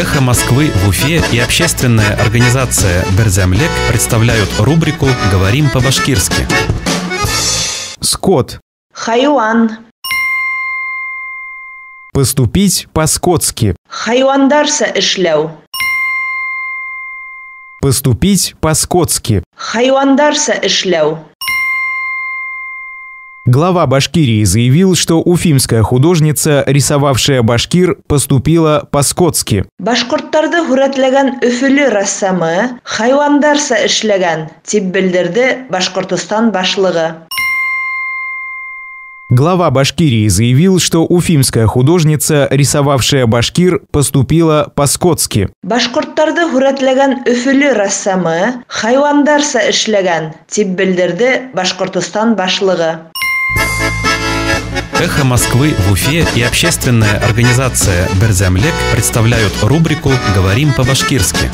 «Эхо Москвы» в Уфе и общественная организация «Берҙәмлек» представляют рубрику «Говорим по-башкирски». Скот. Хайуан. Поступить по-скотски. Хайуандарса эшләү. Поступить по-скотски. Хайуандарса эшләү. Глава Башкирии заявил, что уфимская художница, рисовавшая башкир, поступила по-скотски. Башҡорттарҙы һүрәтләгән Өфөлө рәссамы хайуандарса эшләгән, тип белдерҙе Башҡортостан башлығы. Глава Башкирии заявил, что уфимская художница, рисовавшая башкир, поступила по-скотски. Башҡорттарҙы һүрәтләгән Өфөлө рәссамы хайуандарса эшләгән, тип белдерҙе Башҡортостан башлығы. «Эхо Москвы» в Уфе и общественная организация «Берҙәмлек» представляют рубрику «Говорим по-башкирски».